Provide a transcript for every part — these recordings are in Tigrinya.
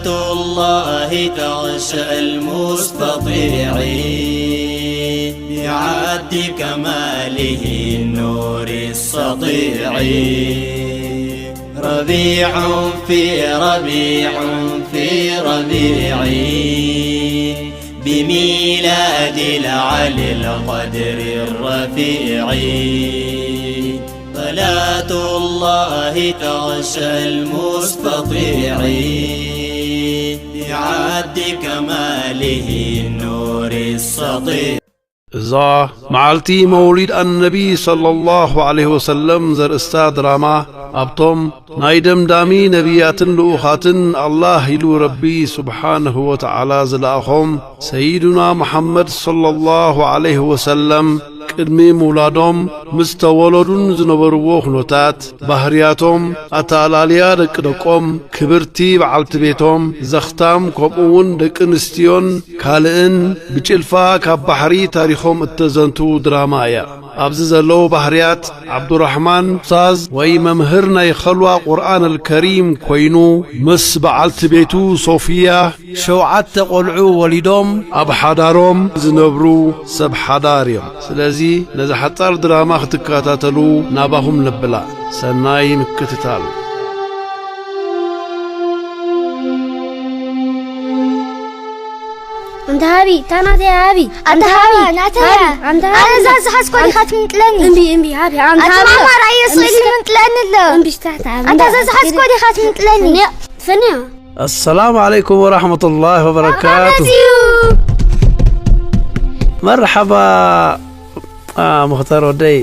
الله تغشى المستطيع بعد كماله النور السطيع. ربيع في ربيع في ربيع بميلاد العلي القدر الرفيع. صلاة الله تغشى المستطيع بعد كماله النور السطيع. እዛ መዓልቲ መውሊድ ኣነቢ ሰለላሁ ዐለይሂ ወሰለም ዘርእስታ ድራማ ኣብቶም ናይ ደምዳሚ ነቢያትን ልኡኻትን ኣላህ ኢሉ ረቢ ስብሓንሁ ወተዓላ ዝለኣኾም ሰይዱና ሙሓመድ ሰለላሁ ዐለይሂ ወሰለም ቅድሚ ምውላዶም ምስ ተወለዱን ዝነበርዎ ኩነታት፣ ባህርያቶም፣ ኣተኣላልያ ደቂ ደቆም፣ ክብርቲ በዓልቲ ቤቶም፣ ዘኽታም ከምኡ እውን ደቂ ኣንስትዮን ካልእን ብጭልፋ ካብ ባሕሪ ታሪኾም እተዘንቱ ድራማ እያ። ኣብዚ ዘለዉ ባህርያት ዓብዱራሕማን ኡስታዝ ወይ መምህር ናይ ኸልዋ ቁርኣን ኣልከሪም ኮይኑ ምስ በዓልቲ ቤቱ ሶፍያ ሸውዓተ ቆልዑ ወሊዶም ኣብ ሓዳሮም ዝነብሩ ሰብ ሓዳር እዮም። ስለዚ ነዛ ሓጻር ድራማ ክትከታተሉ ናባኹም ነብላ። ሰናይ ምክትታል። ኣንታ ሃቢ፣ እታ ናተይ ሃቢ። ኣንታ ሃቢ፣ ናተይ። ኣንታ ሃቢ፣ ኣነ እዛ ዝሓዝኮ ዲኻ ትምንጥለኒ? እምቢ፣ እምቢ፣ ሃቢ፣ ኣንታ ኣቲ ሃቢ። ማማ፣ ራእዮ ስእሊ ትምንጥለኒ ኣሎ። እምቢ፣ ሽታ፣ ሃቢ። ኣንታ እዛ ዝሓዝኮ ዲኻ ትምንጥለኒ? ፍንዮ፣ ፍንዮ። ኣሰላሙ ዓለይኩም ወራሕመቱላሂ ወበረካቱ። መጺኡ። መርሓባ። ኣ፣ ሙኽታር ወደይ፣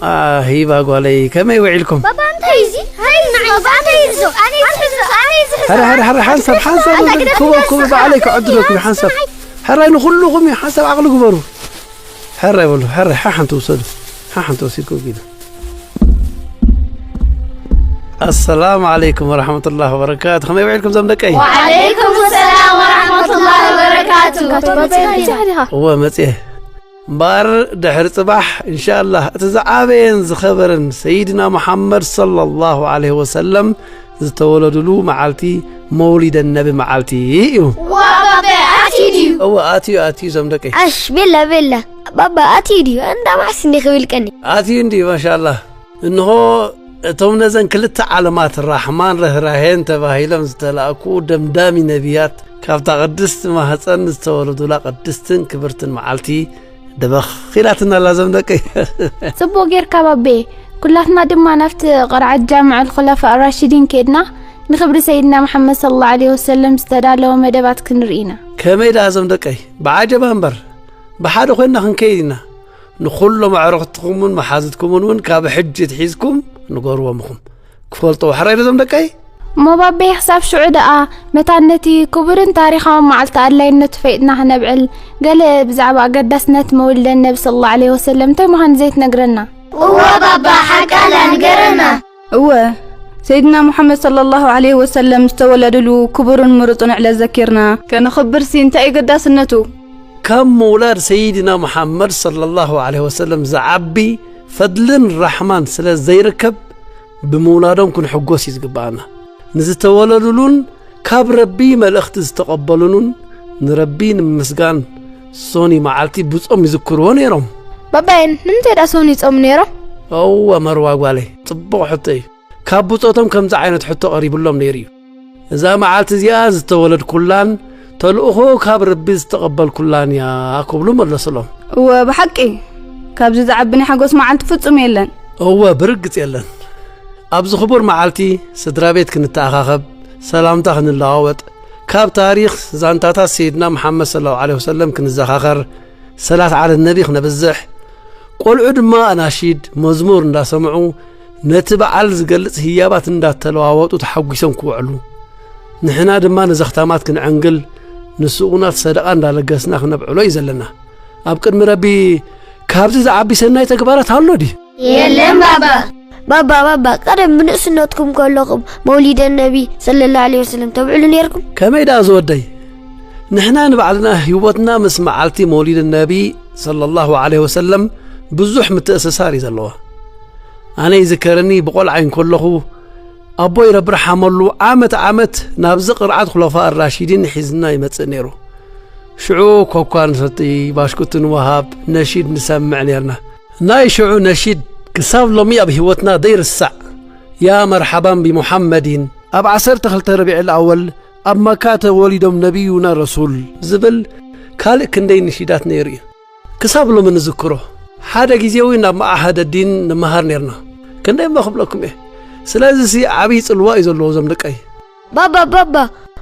ኣ፣ ሂባ ጓለይ፣ ከመይ ውዒልኩም? ባባ፣ እንታይ እዚ? ሃይ፣ ንዓይ፣ ባባ፣ እንታይ እዚ? ኣነ እዚ ሕዞ፣ ኣነ እዚ ሕዞ። ሕረ፣ ሕረ፣ ሕረ፣ ሓንሳብ፣ ሓንሳብ፣ ኣንታ ግደፍ፣ ክቡ፣ ግደፍ፣ ክቡ፣ ግደፍ፣ ባዕለይ ግደፍ፣ ክዕድለኩም፣ ግደፍ፣ ሓንሳብ። ግደፍ። ሕራይ ንኹልኹም እዩ፣ ሓንሳብ ዓቕሊ ግበሩ። ሕራይ በሉ፣ ሕራይ፣ ሓሓንቲ ውሰዱ። ሓሓንቲ ወሲድኩም ኪዱ። ኣሰላሙ ዓለይኩም ወራሕመቱላሂ ወበረካቱ። ከመይ ውዒልኩም ዞም ደቀይ? ወዓለይኩም ሰላም ወራሕመቱላሂ ወበረካቱ። እወ፣ መጽየ። እምበኣር ድሕሪ ጽባሕ፣ እንሻላህ፣ እቲ ዝዓበየን ዝኸበረን ሰይድና ሙሓመድ ሰለላሁ ዓለይሂ ወሰለም ዝተወለዱሉ መዓልቲ መውሊደ ነቢ መዓልቲ እዩ። ዋባበ ኣትዩ ድዩ? እወ፣ ኣትዩ፣ ኣትዩ፣ ዞም ደቀይ። ኣሽ፣ ቤላ፣ ቤላ። ባባ፣ ኣትዩ ድዩ? እንዳ ማዕስ እንዲ ክብል ቀኒ። ኣትዩ እንድዩ፣ ማሻላህ። እንሆ እቶም ነዘን ክልተ ዓለማት ራሕማን ርህራሄን ተባሂሎም ዝተላእኩ ደምዳሚ ነቢያት ካብታ ቅድስቲ ማህፀን ዝተወለዱላ ቅድስትን ክብርትን መዓልቲ ደበኽ ኢላትና ኣላ ዞም ደቀይ። ጽቡቕ ጌርካ ባቤ። ኩላትና ድማ ናብቲ ቅርዓት ጃምዕ ኣልኹላፋ ኣራሽዲን ከድና ንኽብሪ ሰይድና መሓመድ ሰለላሁ ዐለይሂ ወሰለም ዝተዳለወ መደባት ክንርኢ ኢና። ከመይ ደኣ ዞም ደቀይ ብዓጀባ እምበር ብሓደ ኮይንና ክንከይድ ኢና። ንኹሎም ኣዕሩኽትኹምን መሓዙትኩምን እውን ካብ ሕጂ ኣትሒዝኩም ንገርዎም ኢኹም። ክፈልጥዎ ሕራይ ዶ ዞም ደቀይ? እሞ ባቤ ክሳብ ሽዑ ደኣ መታን ነቲ ክቡርን ታሪኻውን መዓልቲ ኣድላይነቱ ፈሊጥና ክነብዕል ገለ ብዛዕባ ኣገዳስነት መውሊደ ነቢ ሰለላሁ ዐለይሂ ወሰለም እንታይ ምዃኑ ዘይትነግረና? እወ ባባ ሓቃላ ንገረና። እወ ሰይድና ሙሓመድ ሰለላሁ ዐለይሂ ወሰለም ዝተወለድሉ ክቡርን ምሩፅን ዕለት ዘኪርና ከነኽብርሲ እንታይ እዩ ገዳስነቱ? ካብ ምውላድ ሰይድና ሙሓመድ ሰለላሁ ዐለይሂ ወሰለም ዝዓቢ ፈድልን ራሕማን ስለ ዘይርከብ ብምውላዶም ክንሕጎስ እዩ ዝግብኣና። ንዝተወለዱሉን ካብ ረቢ መልእኽቲ ዝተቐበሉሉን ንረቢ ንምምስጋን ሶኒ መዓልቲ ብጾም ይዝክርዎ ነይሮም። ባባየን ንምንታይ ደኣ ሶኒ ይጾሙ ነይሮም? እወ መርዋ ጓለይ፣ ጽቡቕ ሕቶ እዩ። ካብ ብጾቶም ከምዚ ዓይነት ሕቶ ቀሪብሎም ነይሩ እዩ። እዛ መዓልቲ እዚኣ ዝተወለድኩላን ተልእኾ ካብ ረቢ ዝተቐበልኩላን እያ ክብሉ መለሱሎም። እወ ብሓቂ ካብዚ ዝዓቢ ናይ ሓጎስ መዓልቲ ፍጹም የለን። እወ ብርግጽ የለን። ኣብዚ ክቡር መዓልቲ ስድራ ቤት ክንተኣኻኸብ፣ ሰላምታ ክንለዋወጥ፣ ካብ ታሪኽ ዛንታታት ሰይድና መሓመድ ሰለላሁ ዐለይሂ ወሰለም ክንዘኻኸር፣ ሰላት ዓለ ነቢ ክነብዝሕ፣ ቆልዑ ድማ ኣናሺድ መዝሙር እንዳሰምዑ ነቲ በዓል ዝገልጽ ህያባት እንዳተለዋወጡ ተሓጒሶም ክውዕሉ፣ ንሕና ድማ ንዘኽታማት ክንዕንግል ንስኡናት ሰደቓ እንዳለገስና ክነብዕሎ እዩ ዘለና። ኣብ ቅድሚ ረቢ ካብዚ ዝዓቢ ሰናይ ተግባራት ኣሎ ድዩ? የለን ባባ። ባባ ባባ ቀደም ብንእስነትኩም ከለኹም መውሊደ ነቢ ሰለላሁ ዐለይሂ ወሰለም ተብዕሉ ነይርኩም? ከመይ ደኣ ዝወደይ ንሕና ንባዕልና ህይወትና ምስ መዓልቲ መውሊድ ነቢ ሰለላሁ ዐለይሂ ወሰለም ብዙሕ ምትእስሳር እዩ ዘለዋ። ኣነ ይዝከረኒ ብቆልዓ እንከለኹ ኣቦይ ረቢ ርሓመሉ ዓመት ዓመት ናብዚ ቅርዓት ኹለፋ ራሺዲን ሒዝና ይመጽእ ነይሩ። ሽዑ ኮኳ ንሰቲ፣ ባሽኩቲ ንወሃብ፣ ነሺድ ንሰምዕ ነርና። ናይ ሽዑ ነሺድ ክሳብ ሎሚ ኣብ ህይወትና ዘይርሳዕ፣ ያ መርሓባን ቢሙሓመዲን፣ ኣብ ዓሰርተ ክልተ ረቢዕ ኣወል ኣብ መካ ተወሊዶም ነቢዩና ረሱል ዝብል ካልእ ክንደይ ንሺዳት ነይሩ እዩ። ክሳብ ሎሚ ንዝክሮ። ሓደ ግዜ እውን ኣብ መዓሃደ ዲን ንመሃር ነርና። ክንደይ እሞ ክብለኩም እየ። ስለዚ ሲ ዓብዪ ጽልዋ እዩ ዘለዎ እዞም ደቀይ። ባባ፣ ባባ፣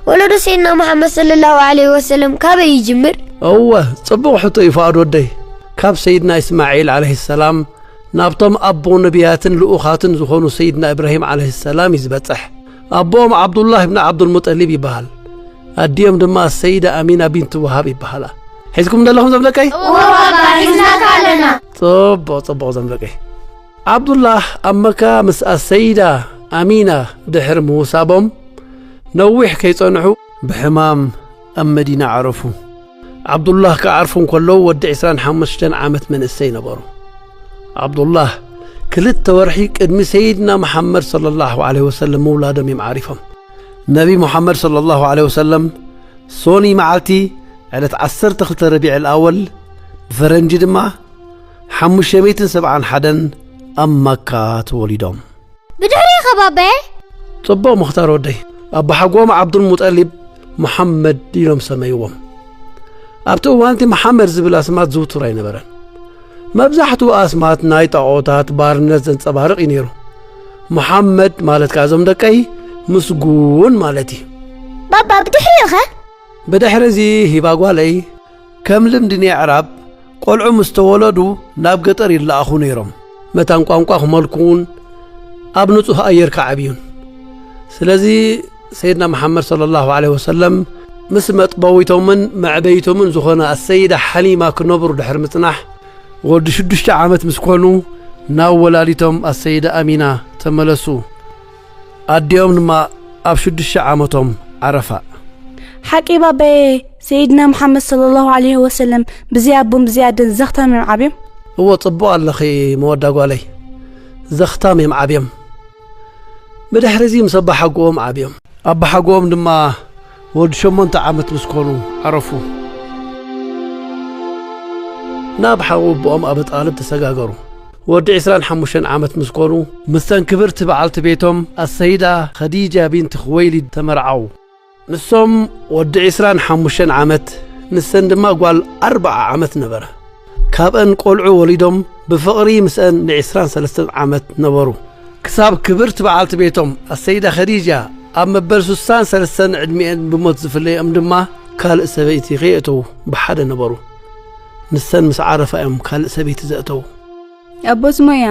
ወለዶ ሰይድና መሓመድ ሰለላሁ ዐለይሂ ወሰለም ካበይ ይጅምር? እወ፣ ጽቡቕ ሕቶ እዩ ፍኣድ ወደይ። ካብ ሰይድና እስማዒል ዐለይሂ ሰላም ናብቶም ኣቦ ነቢያትን ልኡኻትን ዝኾኑ ሰይድና ኢብራሂም ዐለይሂ ሰላም እዩ ዝበጽሕ። ኣቦኦም ዓብዱላህ ብን ዓብዱልሙጠሊብ ይበሃል። ኣዲኦም ድማ ሰይዳ ኣሚና ቢንት ወሃብ ይበሃላ። ሒዝኩም ዘለኹም እዞም ደቀይ? እወ ባባ፣ ሒዝናካ ኣለና። ጽቡቕ፣ ጽቡቕ እዞም ደቀይ። ዓብዱላህ ኣብ መካ ምስ ኣሰይዳ ኣሚና ድሕሪ ምውሳቦም ነዊሕ ከይጸንሑ ብሕማም ኣብ መዲና ዓረፉ። ዓብዱላህ ክዓርፉ እንከለዉ ወዲ ዕስራን ሓሙሽተን ዓመት መንእሰይ ነበሩ። ዓብዱላህ ክልተ ወርሒ ቅድሚ ሰይድና መሓመድ ሰለላሁ ዐለይሂ ወሰለም ምውላዶም እዮም ዓሪፎም። ነቢ ሙሓመድ ሰለላሁ ዐለይሂ ወሰለም ሶኒ መዓልቲ ዕለት ዓሰርተ ክልተ ረቢዕ ኣወል ብፈረንጂ ድማ ሓሙሽተ ሚእትን ሰብዓን ሓደን ኣብ መካ ተወሊዶም። ብድሕሪኡ ኸ ባባየ? ጽቡቕ ምኽታር ወደይ። ኣቦሓጎኦም ዓብዱል ሙጠሊብ መሓመድ ኢሎም ሰመይዎም። ኣብቲ እዋን እቲ መሓመድ ዝብል ኣስማት ዝውቱር ኣይነበረን። መብዛሕትኡ ኣስማት ናይ ጣዖታት ባርነት ዘንጸባርቕ እዩ ነይሩ። መሓመድ ማለት ከኣ እዞም ደቀይ ምስጉን ማለት እዩ። ባባ፣ ብድሕሪኡ ኸ? ብድሕሪ እዚ ሂባ ጓለይ ከም ልምዲ ናይ ኣዕራብ ቆልዑ ምስ ተወለዱ ናብ ገጠር ይለኣኹ ነይሮም። መታን ቋንቋ ክመልኩን ኣብ ንጹህ ኣየር ክዓብዩን። ስለዚ ሰይድና መሓመድ ሰለላሁ ዐለይሂ ወሰለም ምስ መጥበዊቶምን መዕበይቶምን ዝኾነ ኣሰይዳ ሓሊማ ክነብሩ ድሕሪ ምጽናሕ ወዲ ሽዱሽተ ዓመት ምስ ኮኑ ናብ ወላዲቶም ኣሰይዳ ኣሚና ተመለሱ። ኣዲኦም ድማ ኣብ ሽዱሽተ ዓመቶም ዓረፋ። ሓቂ ባባየ፣ ሰይድና መሓመድ ሰለላሁ ዐለይሂ ወሰለም ብዘይ ኣቦን ብዘይ ኣደን ዘኽታም እዮም ዓብዮም? እወ፣ ጽቡቕ ኣለኺ መወዳ ጓለይ። ዘኽታም እዮም ዓብዮም። ብድሕሪ እዚ ምስ ኣባሓጎኦም ዓብዮም። ኣባሓጎኦም ድማ ወዲ ሸሞንተ ዓመት ምስ ኮኑ ዓረፉ። ናብ ሓው ኣቦኦም ኣቢ ጣልብ ተሰጋገሩ። ወዲ ዕስራን ሓሙሽተን ዓመት ምስ ኮኑ፣ ምስተን ክብርቲ በዓልቲ ቤቶም ኣሰይዳ ኸዲጃ ቢንት ኹወይሊድ ተመርዓዉ። ንሶም ወዲ ዕስራን ሓሙሽተን ዓመት፣ ንሰን ድማ ጓል ኣርብዓ ዓመት ነበረ። ካብአን ቆልዑ ወሊዶም ብፍቕሪ ምስአን ንዕስራን ሰለስተን ዓመት ነበሩ። ክሳብ ክብርቲ በዓልቲ ቤቶም ኣሰይዳ ኸዲጃ ኣብ መበል ሱሳን ሰለስተን ዕድሚኤን ብሞት ዝፍለየኦም ድማ ካልእ ሰበይቲ ከየእተዉ ብሓደ ነበሩ። ንሰን ምስ ዓረፋ እዮም ካልእ ሰበይቲ ዘእተዉ። ኣቦ ስሞያ፣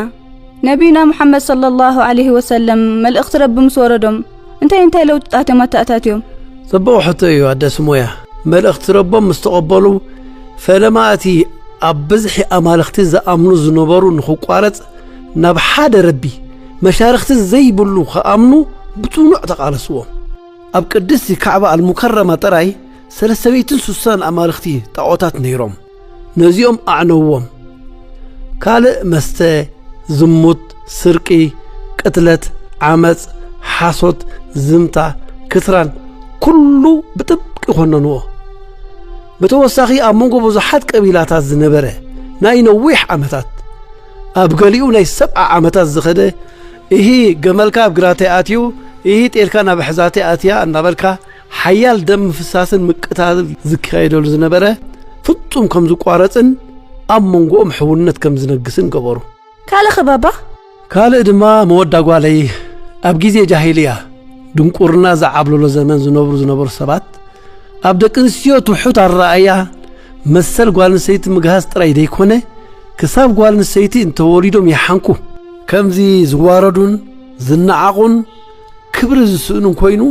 ነቢዩና ሙሓመድ ሰለላሁ ዐለይሂ ወሰለም መልእኽቲ ረቢ ምስ ወረዶም እንታይ እንታይ ለውጥታት እዮም ኣተኣታትዮም? ጽቡቕ ሕቶ እዩ ኣደ ስሞያ። መልእኽቲ ረቦም ምስ ተቐበሉ ፈለማ እቲ ኣብ ብዝሒ ኣማልኽቲ ዝኣምኑ ዝነበሩ ንኽቋረጽ ናብ ሓደ ረቢ መሻርኽቲ ዘይብሉ ክኣምኑ ብጽኑዕ ተቓለስዎም። ኣብ ቅድስቲ ካዕባ ኣልሙከረማ ጥራይ ሰለስተ ሚእትን ሱሳን ኣማልኽቲ ጣዖታት ነይሮም። ነዚኦም ኣዕነውዎም። ካልእ መስተ፣ ዝሙት፣ ስርቂ፣ ቅትለት፣ ዓመጽ፣ ሓሶት፣ ዝምታ፣ ክትራን፣ ኩሉ ብጥብቂ ኮነንዎ። ብተወሳኺ ኣብ መንጎ ብዙሓት ቀቢላታት ዝነበረ ናይ ነዊሕ ዓመታት፣ ኣብ ገሊኡ ናይ ሰብዓ ዓመታት ዝኸደ፣ እሂ ገመልካ ኣብ ግራተይ ኣትዩ፣ እሂ ጤልካ ናብ ሕዛተይ ኣትያ እናበልካ ሓያል ደም ምፍሳስን ምቅታል ዝካየደሉ ዝነበረ ፍጹም ከም ዝቋረጽን ኣብ መንጎኦም ሕውነት ከም ዝነግስን ገበሩ። ካልእ ኸ ባባ? ካልእ ድማ መወዳ ጓለይ ኣብ ግዜ ጃሂልያ ድንቁርና ዝዓብለሎ ዘመን ዝነብሩ ዝነበሩ ሰባት ኣብ ደቂ ኣንስትዮ ትሑት ኣረኣእያ መሰል ጓል ኣንስተይቲ ምግሃስ ጥራይ ዘይኮነ ክሳብ ጓል ኣንስተይቲ እንተወሊዶም ይሓንኩ ከምዚ ዝዋረዱን ዝነዓቑን ክብሪ ዝስእኑን ኮይኑ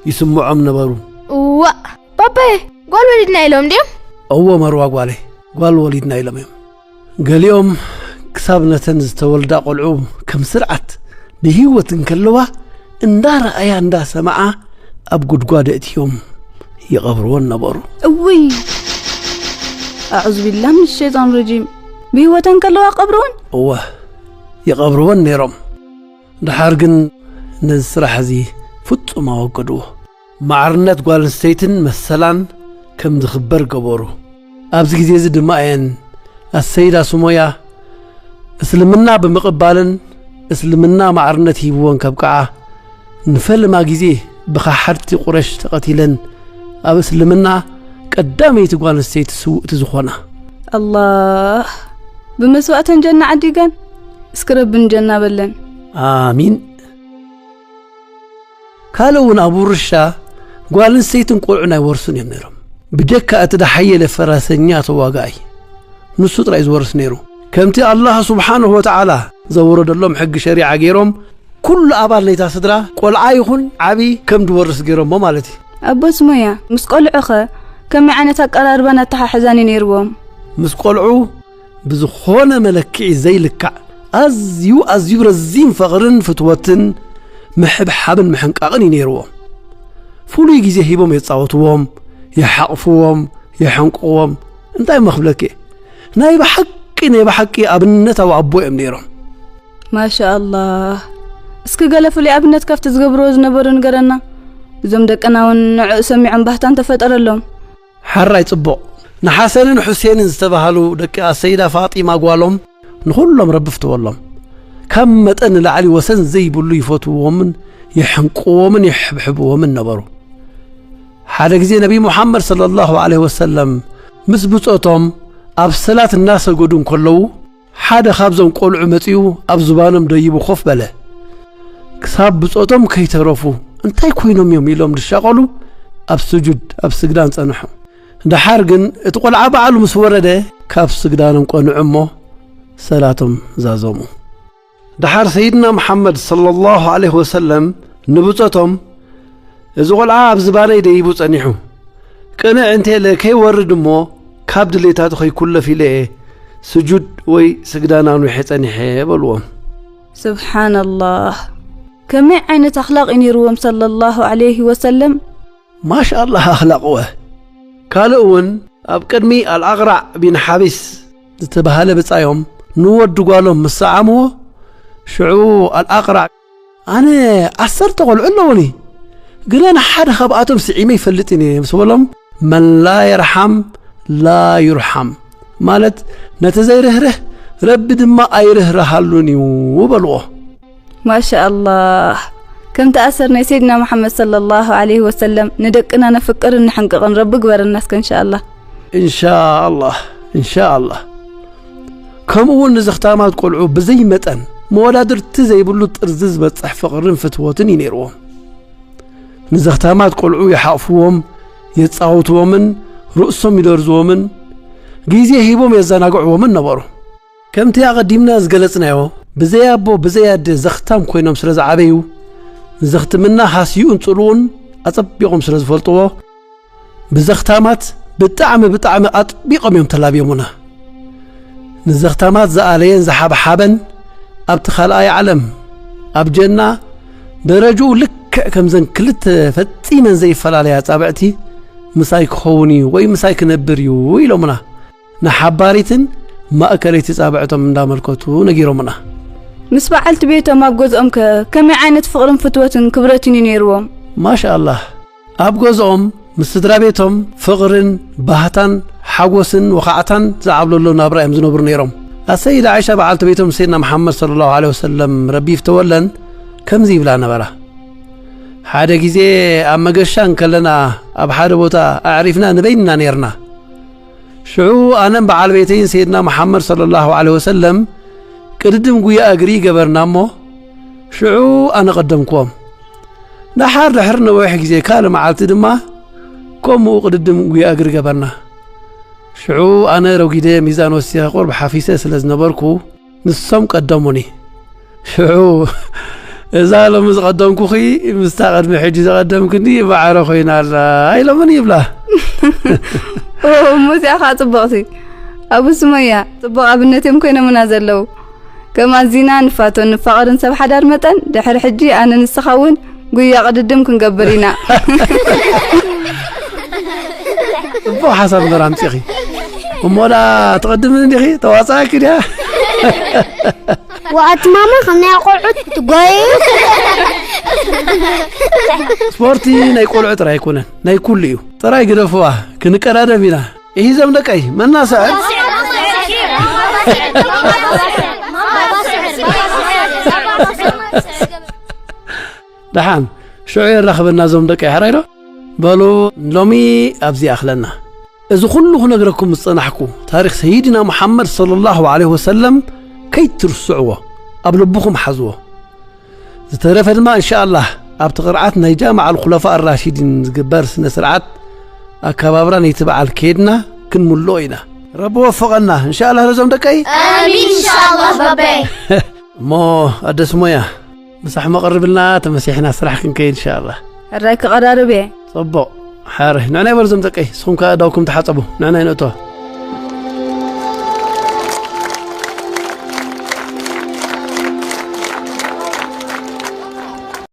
ይስምዖም ነበሩ። እዋእ ባባየ፣ ጓል ወሊድና ኢሎም ድዮም? እወ መርዋ ጓለይ፣ ጓል ወሊድና ኢሎም እዮም። ገሊኦም ክሳብ ነተን ዝተወልዳ ቆልዑ ከም ስርዓት ብህይወት እንከለዋ እንዳረኣያ እንዳሰምዓ ኣብ ጉድጓድ ኣእትዮም ይቐብርወን ነበሩ። እውይ ኣዑዝ ቢላ ምን ሸይጣን ረጂም። ብህይወተን ከለዋ ቀብርወን? እወ ይቐብርወን ነይሮም። ደሓር ግን ነዚ ስራሕ እዚ ፍጹም ኣወገድዎ። ማዕርነት ጓል ኣንስተይትን መሰላን ከም ዝኽበር ገበሩ። ኣብዚ ግዜ እዚ ድማ እየን ኣሰይዳ ሱሞያ እስልምና ብምቕባለን እስልምና ማዕርነት ሂብወን ከብቅዓ ንፈለማ ግዜ ብኸሓድቲ ቁረሽ ተቐቲለን ኣብ እስልምና ቀዳመይቲ ጓል ኣንስተይቲ ስውእቲ ዝኾና። ኣላህ ብመስዋእተን ጀና ዓዲገን እስኪ ረቢ ንጀና በለን። ኣሚን። ካልእ እውን ኣብ ውርሻ ጓል ኣንስተይትን ቆልዑን ኣይወርሱን እዮም ነይሮም። ብጀካ እቲ ደሓየለ ፈረሰኛ ተዋጋኣይ ንሱ ጥራይ ዝወርስ ነይሩ። ከምቲ ኣላህ ስብሓንሁ ወተዓላ ዘወረደሎም ሕጊ ሸሪዓ ገይሮም ኩሉ ኣባል ናይታ ስድራ ቆልዓ ይኹን ዓቢ ከም ዝወርስ ገይሮሞ ማለት እዩ። ኣቦ ሱመያ ምስ ቆልዑኸ ከመይ ዓይነት ኣቀራርባን ኣተሓሕዛን እዩ ነይርዎም? ምስ ቆልዑ ብዝኾነ መለክዒ ዘይልካዕ ኣዝዩ ኣዝዩ ረዚን ፍቕርን ፍትወትን ምሕብሓብን ምሕንቃቕን እዩ ነይርዎም። ፍሉይ ግዜ ሂቦም የጻወትዎም፣ ይሓቕፍዎም፣ የሐንቅቕዎም። እንታይ እሞ ክብለኪ፣ ናይ ብሓቂ ናይ ብሓቂ ኣብነታዊ ኣቦ እዮም ነይሮም። ማሻ ኣላህ። እስኪ ገለ ፍሉይ ኣብነት ካብቲ ዝገብርዎ ዝነበሩ ንገረና። እዞም ደቅና እውን ንዕኡ ሰሚዖም ባህታ እንተፈጠረሎም። ሓራይ ጽቡቕ። ንሓሰንን ሑሴንን ዝተባህሉ ደቂ ኣሰይዳ ፋጢማ ጓሎም ንኹሎም ረቢ ፍትወሎም። ካብ መጠን ንላዕሊ ወሰን ዘይብሉ ይፈትውዎምን የሕንቅዎምን የሕብሕብዎምን ነበሩ። ሓደ ግዜ ነቢ ሙሓመድ ሰለላሁ ዐለይሂ ወሰለም ምስ ብጾቶም ኣብ ሰላት እናሰገዱ እንከለዉ ሓደ ካብዞም ቆልዑ መጺኡ ኣብ ዝባኖም ደይቡ ኮፍ በለ። ክሳብ ብጾቶም ከይተረፉ እንታይ ኮይኖም እዮም ኢሎም ዝሻቐሉ ኣብ ስጁድ ኣብ ስግዳን ጸንሑ። ደሓር ግን እቲ ቆልዓ ባዕሉ ምስ ወረደ ካብ ስግዳኖም ቀንዑ እሞ ሰላቶም ዛዘሙ። ደሓር ሰይድና መሓመድ ሰለላሁ ዐለይሂ ወሰለም ንብጾቶም እዚ ቆልዓ ኣብ ዝባነይ ደይቡ ጸኒሑ ቅንዕ እንተ ኢለ ከይወርድ እሞ ካብ ድሌታቱ ከይኩለፍ ኢለ እየ ስጁድ ወይ ስግዳን ኣንዊሐ ጸኒሐ በልዎም። ስብሓንላህ ከመይ ዓይነት ኣኽላቕ እዩ ነይርዎም ሰለላሁ ዐለይሂ ወሰለም። ማሻ ኣላህ ኣኽላቕወ። ካልእ እውን ኣብ ቅድሚ ኣልኣቕራዕ ቢን ሓቢስ ዝተባህለ ብጻዮም ንወዲ ጓሎም ምስ ሰዓምዎ ሽዑ ኣልኣቕራዕ ኣነ ዓሰርተ ቆልዑ ኣለውኒ፣ ግና ንሓደ ካብኣቶም ስዒመ ይፈልጥን እየ ምስ በሎም፣ መን ላ የርሓም ላ ዩርሓም፣ ማለት ነቲ ዘይርህርህ ረቢ ድማ ኣይርህርሃሉን እዩ በልዎ። ማሻ ኣላህ ከምቲ ኣሰር ናይ ሰይድና መሓመድ ሰለላሁ ዐለይሂ ወሰለም ንደቅና ነፍቅርን ንሕንቅቕን ረቢ ግበረና እስከ እንሻ ኣላህ። እንሻ ኣላህ እንሻ ኣላህ። ከምኡ እውን ንዘኽታማት ቆልዑ ብዘይ መጠን መወዳድርቲ ዘይብሉ ጥርዚ ዝበጽሕ ፍቕርን ፍትወትን እዩ ነይርዎም። ንዘኽታማት ቆልዑ ይሓቕፍዎም፣ የጻውትዎምን ርእሶም ይደርዝዎምን ግዜ ሂቦም የዘናግዕዎምን ነበሩ። ከምቲ ኣቐዲምና ዝገለጽናዮ ብዘይ ኣቦ ብዘይ ኣደ ዘኽታም ኮይኖም ስለ ዝዓበዩ ንዘኽትምና ሃስይኡን ጽልኡን ኣጸቢቖም ስለ ዝፈልጥዎ ብዘኽታማት ብጣዕሚ ብጣዕሚ ኣጥቢቖም እዮም ተላብዮሙና። ንዘኽታማት ዝኣለየን ዝሓብሓበን ኣብቲ ካልኣይ ዓለም ኣብ ጀና ደረጅኡ ልክዕ ከምዘን ክልተ ፈጺመን ዘይፈላለያ ኣጻብዕቲ ምሳይ ክኸውን እዩ ወይ ምሳይ ክነብር እዩ ኢሎሙና። ንሓባሪትን ማእከለይቲ ጻብዕቶም እንዳመልከቱ ነጊሮምና። ምስ በዓልቲ ቤቶም ኣብ ገዝኦም ከ ከመይ ዓይነት ፍቕርን ፍትወትን ክብረትን እዩ ነይርዎም? ማሻ ኣላህ ኣብ ገዝኦም ምስ ስድራ ቤቶም ፍቕርን ባህታን ሓጎስን ወኻዕታን ዝዓብለሎ ናብራ እዮም ዝነብሩ ነይሮም። ኣሰይዳ ዓይሻ በዓልቲ ቤቶም ሰይድና መሓመድ ሰለላሁ ዐለይሂ ወሰለም ረቢ ይፍተወለን ከምዚ ይብላ ነበራ። ሓደ ግዜ ኣብ መገሻ እንከለና ኣብ ሓደ ቦታ ኣዕሪፍና ንበይንና ነይርና። ሽዑ ኣነን በዓል ቤተይን ሰይድና መሓመድ ሰለላሁ ዐለይሂ ወሰለም ቅድድም ጉያ እግሪ ገበርና እሞ ሽዑ ኣነ ቀደምክዎም። ደሓር ድሕሪ ነዊሕ ግዜ ካልእ መዓልቲ ድማ ከምኡ ቅድድም ጉያ እግሪ ገበርና። ሽዑ ኣነ ረጒደ ሚዛን ወሲኸ ቁርብ ሓፊሰ ስለ ዝነበርኩ ንሶም ቀደሙኒ። ሽዑ እዛ ሎሚ ዝቐደምኩኺ ምስታ ቅድሚ ሕጂ ዝቐደምክኒ ማዕረ ኮይና ኣላ ኢሎምኒ ይብላ። ኦ፣ እሞ እዚኣ ኸዓ ጽብቕቲ። ኣቡ ሱመያ፣ ጽቡቕ ኣብነት እዮም ኮይኖምና ዘለዉ። ከም ኣዚና ንፋቶን ንፋቐርን ሰብ ሓዳር መጠን፣ ድሕሪ ሕጂ ኣነ ንስኻ እውን ጉያ ቅድድም ክንገብር ኢና። ጽቡቕ ሓሳብ እምበር ኣምጺኺ። እሞ ደኣ ትቕድምኒ ዲኺ? ተዋጻእኪ ድያ? ወኣቲ ማማ ከም ናይ ቆልዑት ትጎየዩ። ስፖርቲ ናይ ቆልዑ ጥራይ ኣይኮነን፣ ናይ ኩሉ እዩ። ጥራይ ግደፍዋ፣ ክንቀዳደም ኢና። ይሂዞም ደቀይ፣ መናሰ ደሓን ሽዑ የራኽበና ዞም ደቀይ፣ ሓራይ ዶ? በሉ፣ ሎሚ ኣብዚ ኣኽለና። እዚ ኩሉ ክነግረኩም ዝጸናሕኩ ታሪኽ ሰይድና ሙሓመድ ሰለላሁ ዐለይሂ ወሰለም ከይትርስዕዎ፣ ኣብ ልብኹም ሓዝዎ። ዝተረፈ ድማ እንሻኣላህ ኣብቲ ቅርዓት ናይ ጃምዓ ኣልኹለፋ ኣራሺዲን ዝግበር ስነ ስርዓት ኣከባብራ ነይቲ በዓል ከይድና ክንምልኦ ኢና። ረቢ ወፈቐና እንሻኣላህ ነዞም ደቀይ። ኣሚን እንሻኣላህ ባባይ። እሞ ኣደስ ሞያ ምሳሕ መቐርብልና ተመሲሕና ስራሕ ክንከይድ እንሻኣላህ። ሕራይ ክቐዳርብ እየ። ጽቡቕ። ሓረ ንዕናይ በርዞም ደቀይ ስኹም ከኣ ዳውኩም ተሓጸቡ ንዕናይ ንእቶ።